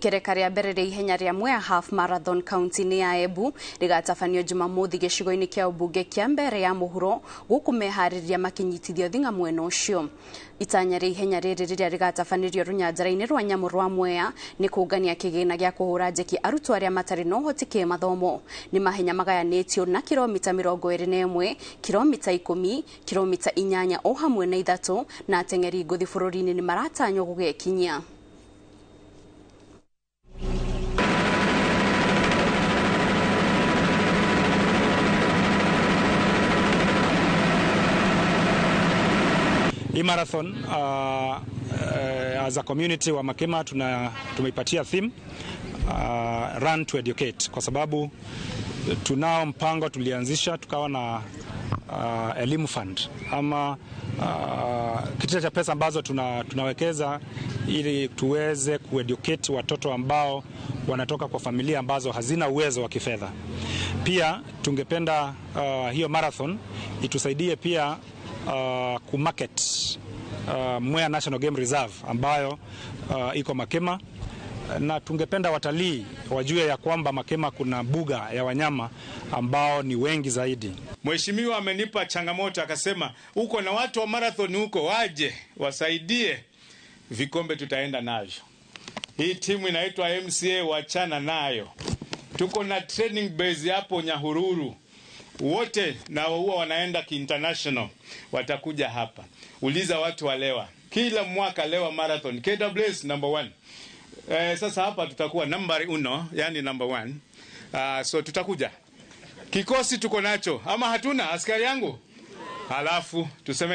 Ikereka rĩa mbere rĩa ihenya rĩa Mwea Half Marathon kaunti-inĩ ya Embu rĩgatabanio Jumamothi gĩcigo-inĩ kĩa ũmbunge kĩa Mbere ya mũhuro gũkũ meharĩrĩria makinyitithio thing'a mwena ũcio. Itanya rĩa ihenya rĩrĩ rĩrĩa rĩgatabanĩrio rũnyanjara-inĩ rwa nyamũ rwa Mwea nĩ kũngania kĩgĩna gĩa kũhũra njeki arutwo arĩa matarĩ na ũhoti kĩmathomo. Nĩ mahenya magayanĩtio na kilomita 21, kilomita 10, kilomita 8 o hamwe na 3 na ateng'eri ngũthi bũrũri-inĩ nĩ maratanywo gũgekinyia. Hii marathon as a community wa Makema tumeipatia theme Run to Educate, kwa sababu tunao mpango tulianzisha tukawa na elimu fund ama kitita cha pesa ambazo tunawekeza ili tuweze kueducate watoto ambao wanatoka kwa familia ambazo hazina uwezo wa kifedha. Pia tungependa hiyo marathon itusaidie pia kumarket Mwea National Game Reserve ambayo iko Makema, na tungependa watalii wajue ya kwamba Makema kuna mbuga ya wanyama ambao ni wengi zaidi. Mheshimiwa amenipa changamoto akasema uko na watu wa marathon huko waje wasaidie, vikombe tutaenda navyo. Hii timu inaitwa MCA, wachana nayo. Tuko na training base hapo Nyahururu. Wote na huwa wanaenda ki-international watakuja hapa. Uliza watu wa Lewa. Kila mwaka Lewa Marathon KWS number 1. Sasa hapa tutakuwa nambari 1, yani number 1. So tutakuja. Kikosi tuko nacho ama hatuna askari yangu? Halafu tuseme